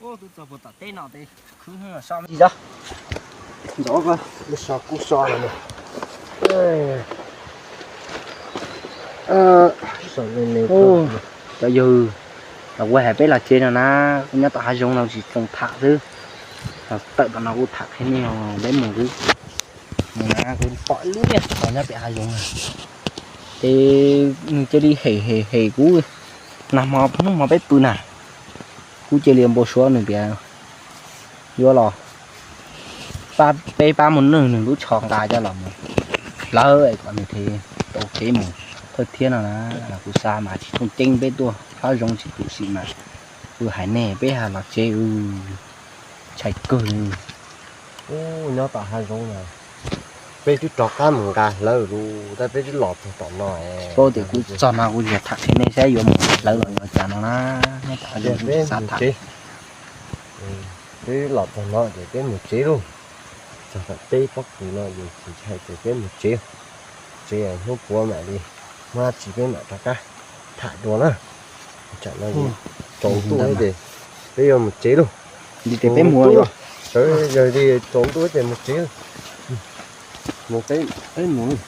Ub, twb txog puag tom teb no tes khwb so. Ntxov, lub so kub so no. Cov yawg, los kuv hais peb los tsev no na, kuv nyob tom hav zoov no tsis txoos tham xwb. Los tawm tom no kuv tham qhia nej os, peb mus xwb. Mus na, kuv pom ib lub niag tsov nyob pem hav zoov na. Ces nws cia li hem hem hem kuv, nag hmo hnub hmo peb pw na, kuv cia li npau suav nws tias yuav los pab peb pab mus nwj nws lub tsho nqa coj los mus hlawv es kom nws thiaj tau kev mus thawj thiab no na. Kuv xav mas tsis thooj ceeb peb tuaj hav zoov tsis pum sim mas, kuv hais nej peb ha los tsev, ntshai kawg li. Ub, nyob tom hav zoov na, peb twb rov qab mus nqa hlawv lus tab peb twb los txog tom no. Paub tias kuv txog no kuv yog tham qhia nej saib yuav mus hlawv los yuav cas no na. Nyob tom hav zoov xav tham. Peb los txog no ces peb mus tsev lauj. Txog tom peb pob kws no ces tsis ntshai ces peb mus tsev. Tsev hnub puav mam li muab dab tsi peb mam rov qab tham dua na. Tsam no tsaus ntuj ces peb yuav mus tsev lauj. Sawv daws tsaus ntuj ces mus tsev. Mus, peb mus.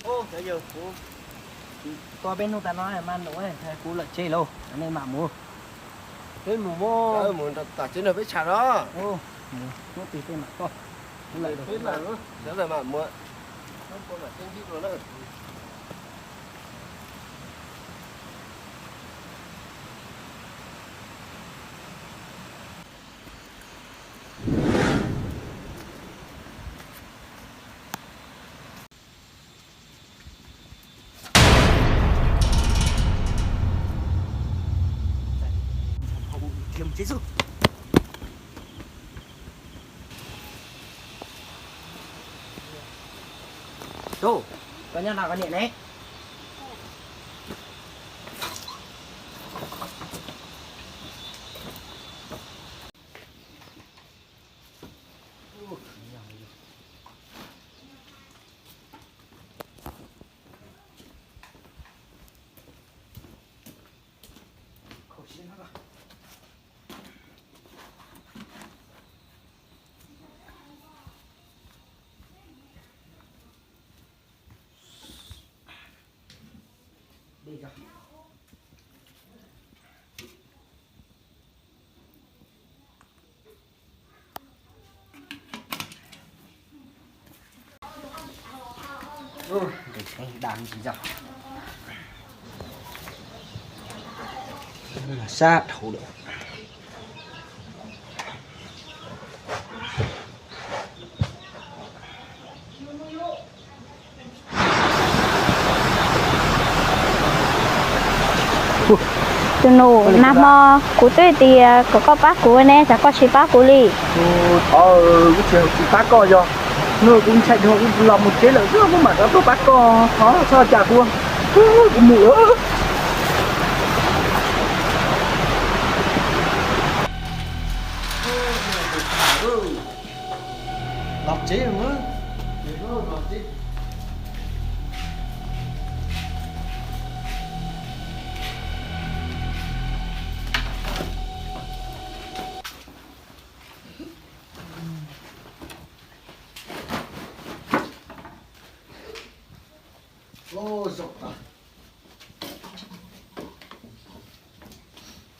Cov yawg, kuv tua peb hnub tas no mas num, kuv lawm tsev lauj, nej mam mus. Peb mus, mus tom tsev nrog peb tsham no. Hnub twg peb mam koj. Peb mam mus, sawv daws mam mus. Tus, koj nyob no koj niam ne? Sab dhau lawm. Tus nus, nag hmo kuv twb tias kom koj pab kuv ne, cas koj tsis pab kuv li? Kuv tsis pab koj, yog hnub kuv ntshai dhau kuv los mus tsev lawm xwb kuv mam rov tuaj pab koj, thov txhob cas kuv, kuv mus. Los tsev, los tsev.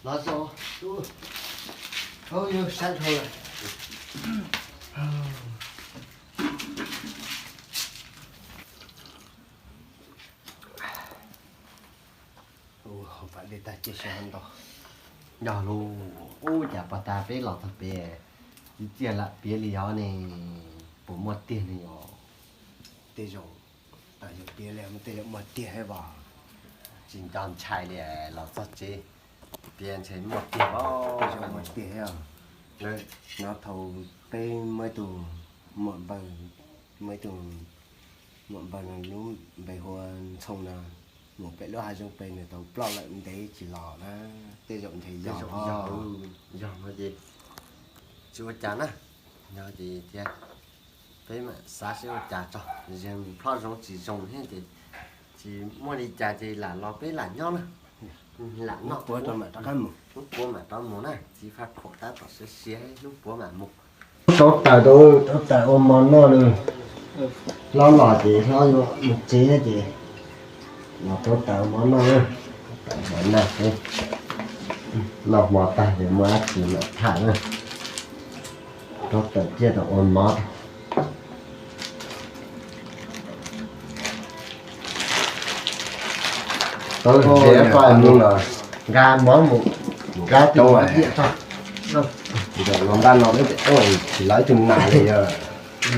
Los zoo, yog sab dhau lawm. Ua, hauv pas dej tag cia siab ntau. Yog lauj, ub, cas pog tas peb los txog pem, txiv txiaj lam piav li os ne, puas muaj tiag ne yom? Tej zaum tas yog piav li, tej zaum muaj tiag thiab os. Tsis nco ntshai li, los txog tsev piav ntshe muaj tiag, tej zaum muaj tiag thiab os. Nyob thaum peb muaj ib tug muam npawg, muaj ib tug muam npawg lub npe hu ua Ntxhoo no. Mus pem lub hav zoov pem nws tau ploj lawm ntev tsis los na. Tej zaum ntshe yog, yog no ces tsis ua cas na. Yog ces thiaj peb mam xav seb ua cas tso. Yog ploj zoo tsis zoo thiab ces tsis muaj li cas ces lam los peb lam nyob na. Lam noj puav rau mam rov qab mus, lub puav mam rov mus na. Txiv Faj Khuam tab tom siav siav lub puav mam mus. Rauv taws rau, rauv taws ua mov noj na. Hlob los ces hlob yuav mus tsev ces los rauv taws ua mov noj na. Rauv taws ua mov noj, noj hmo tag ces muaj dab tsi mam tham na. Rauv taws ciaj rau ua mov. Tau tias poj mus los nkag mov mus, nkag tus mov diam tso. Los npaj no peb tsis lawv ib tug nas li,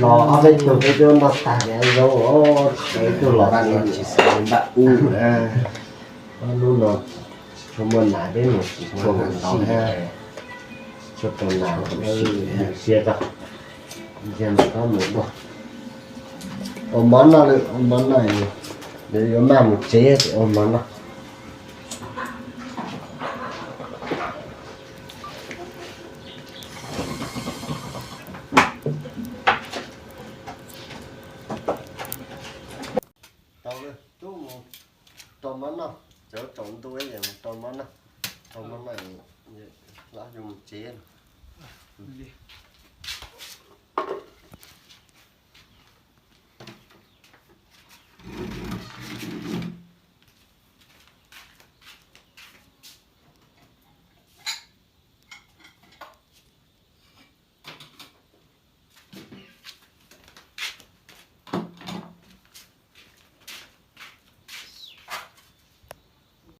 los ob peb tug peb twb noj tag li zoo, ib tug los tsis xav npaj ub na. Ob hnub no tsis tshua muaj nas, peb mus tsis tshua mus ntau, tsis tshua tau nas, mus siab tso. Ntsia mas koj mus ua, ua mov noj, ua mov noj, yuav maj mus tsev ces ua mov noj. Tau, tub mus rau mov noj, txawm tsaus ntuj es mus rau mov noj, rau mov noj, hlob yuav mus tsev.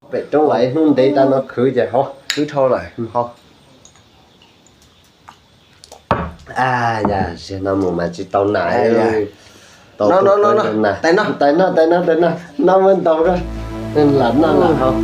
Pem roob los ib hnub ntev tag no khwv ces hov khwv dhau lawm hov. A, yam no mus mas tsis tau nas. Tais noj, tais noj, tais noj, tais noj, noj muab ntaus, lam noj lam haus.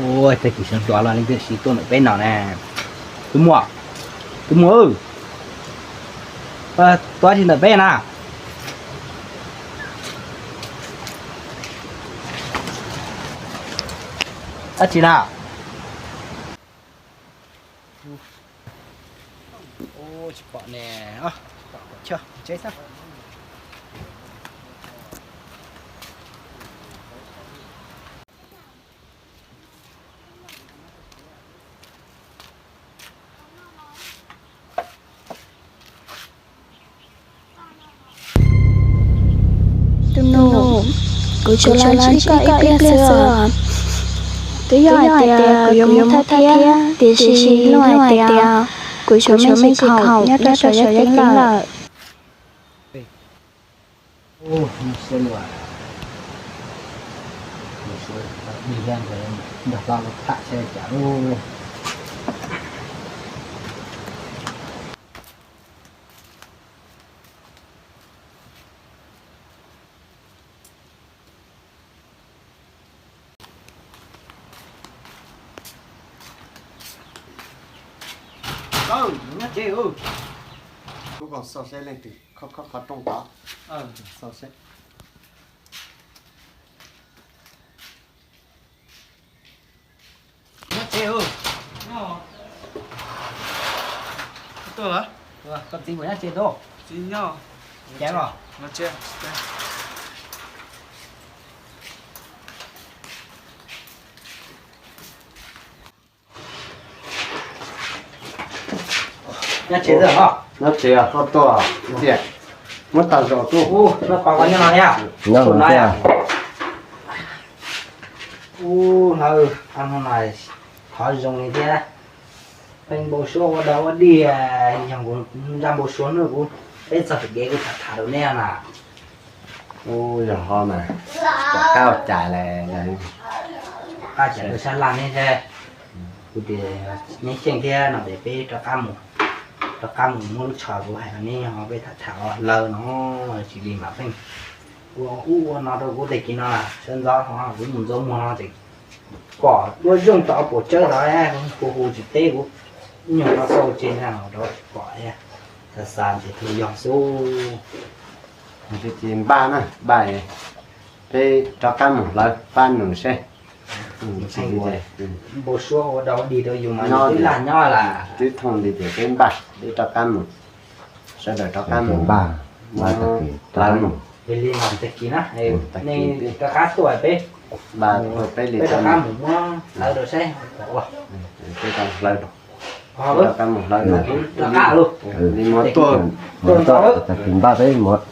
Ua tag kis sawv ntxov los leej twg siv tuaj ntawm peb no na. Tus muam, tus muam, tuaj tsis ntawm peb na. Dab tsi na? Tsis pom ne, tsis pom, tsheb xwb. Tus nus, kuv tsuas los ntsib koj ib pliag xwb os. Twb yog hais tias kuv yuav mus thawj thiab, tiam sis luag hais tias kuv tshuav me ntsis khoom nyob rau saum yaj ceeb lawm. Kuv koom xauj seb leej twg khob khob qhov rooj tod. Xauj seb. Nyob tsev. Tuaj lawm. Koj txiv puas nyob tsev tub? Txiv nyob. Cas los? Nyob tsev, nyob tsev, koj tuaj tiag. Muab tag zog tuaj. Nyob no tiag. Ub, hlawv, hnub no thov zoo li thiab. Pheej npau suav ua dog ua dig, yog kuv nraj npau suav hnub kuv peb txog pem kev kuv tham tham rau neb na. Ub, yog ho mas, pom qab ua cas lawm. Qab cas rau sab laj neb thiab. Kuv tias neb xyeej thiab no ces peb rov qab mus, rov qab mus muab lub tsho kuv hais rau neb ho peb tham tham os lawm no. Tsis li mas pheej ua ub ua no rau kuv tag kis no, sawv ntxov ho kuv mus ntxuav muag no ces kom duab zooj tod pum tsawb tod, kuv hu tsis teb kuv nyuag no xauj tse ntag rau kom xav xav ces thiaj yog xwb. Ces npaj na, npaj, peb rov qab mus hlawv pab nus seb. Npau suav ua dog ua dig rau yus mas nyob twb laj nyob lawm. Twb thooj li ces peb npaj, peb rov qab mus, sawv daws rov qab mus npaj, hlawv mus. Yog li mas tag kis na, nej rov qab tuaj peb, peb rov qab mus muab hlawv rau saib. Peb rov hlawv, peb rov qab mus hlawv, rov qab, li mus tuaj, tag kis npaj peb mus.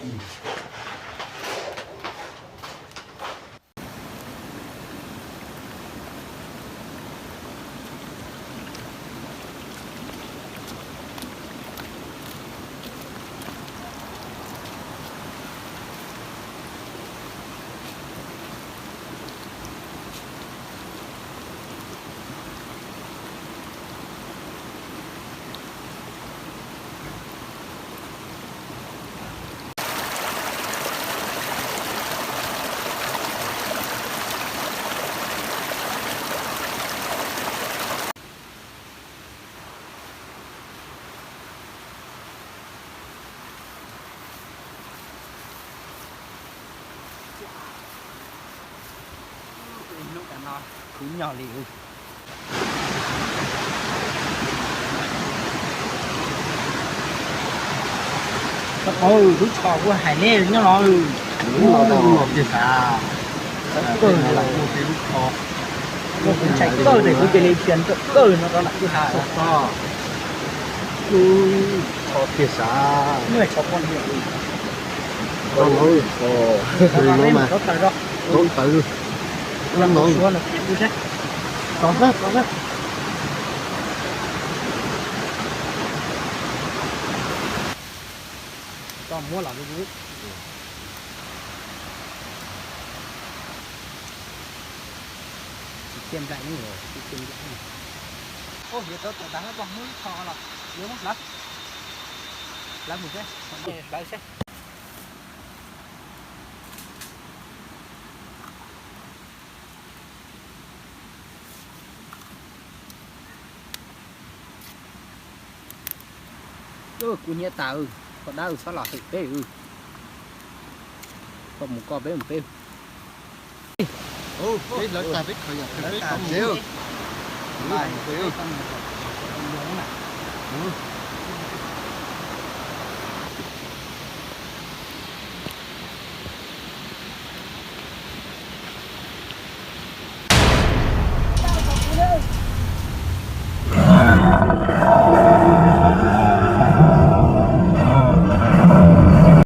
Hnub tas no kuv nyog li. Tau, lub tsho kuv hais neb nyob no, lub no tau tiag xav. Kawg no lub tsho, kuv ntshai kawg ces kuv cia li dhia kawg no rau nram kwj ha. Lub tsho tiag xav. Tau no, tau taws, tau no, tau xwb, tau xwb. Tau muab los. Tsis tiaj nplaim, tsis tiaj nplaim. Ub, yuav tau tawm tas hlab koj muab ib qho los yuav muab hlawv, hlawv mus seb, hlawv seb. Kuv nyiam tas, koj dab txhob los hwm peb, koj mus koj, peb mus peb. Peb hlawv tag peb khaws yam peb tau mus.